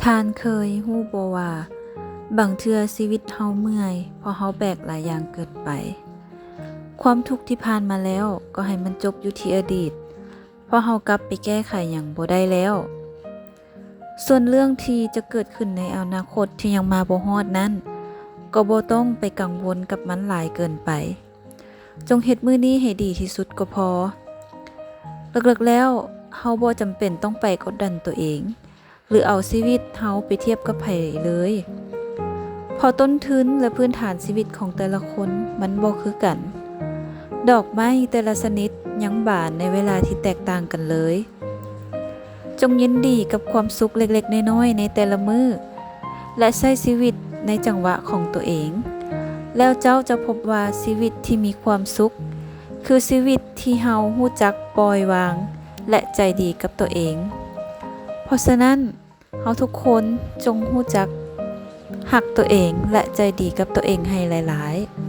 ທ່ານເຄີຍຮູ້ບໍ່ວ່າ ບາງເທື່ອຊີວິດເຮົາເມື່ອຍ ເພາະເຮົາແບກຫຼາຍຢ່າງເກີນໄປ. ຄວາມທຸກທີ່ຜ່ານມາແລ້ວ ກໍໃຫ້ມັນຈົບຢູ່ທີ່ອະດີດ, ເພາະເຮົາກັບໄປແກ້ໄຂຫຍັງບໍ່ໄດ້ແລ້ວ. ສ່ວນເລື່ອງທີ່ຈະເກີດຂຶ້ນໃນອະນາຄົດທີ່ຍັງມາບໍ່ຮອດນັ້ນ, ກໍບໍ່ຕ້ອງໄປກັງວົນກັບມັນຫຼາຍເກີນໄປ. ຈົ່ງເຮັດມື້ນີ້ໃຫ້ດີທີ່ສຸດກໍພໍ. ເລິກໆແລ້ວ, ເຮົາບໍ່ຈຳເປັນຕ້ອງໄປກົດດັນຕົວເອງ ຫຼື ເອົາຊີວິດເຮົາໄປທຽບກັບໃຜເລີຍ, ເພາະຕົ້ນທຶນ ແລະ ພື້ນຖານຊີວິດຂອງແຕ່ລະຄົນມັນບໍ່ຄືກັນ. ດອກໄມ້ແຕ່ລະຊະນິດຍັງບານໃນເວລາທີ່ແຕກຕ່າງກັນເລີຍ. ຈົ່ງຍິນດີກັບຄວາມສຸກເລັກໆນ້ອຍໆໃນແຕ່ລະມື້ ແລະ ໃຊ້ຊີວິດໃນຈັງຫວະຂອງຕົວເອງ, ແລ້ວເຈົ້າຈະພົບວ່າຊີວິດທີ່ມີຄວາມສຸກ ຄືຊີວິດທີ່ເຮົາຮູ້ຈັກປ່ອຍວາງ ແລະ ໃຈດີກັບຕົວເອງ. ເພາະສະນັ້ນ, ເຮົາທຸກຄົນຈົ່ງຮູ້ຈັກຮັກຕົວເອງ ແລະ ໃຈດີກັບຕົວເອງໃຫ້ຫຼາຍໆ.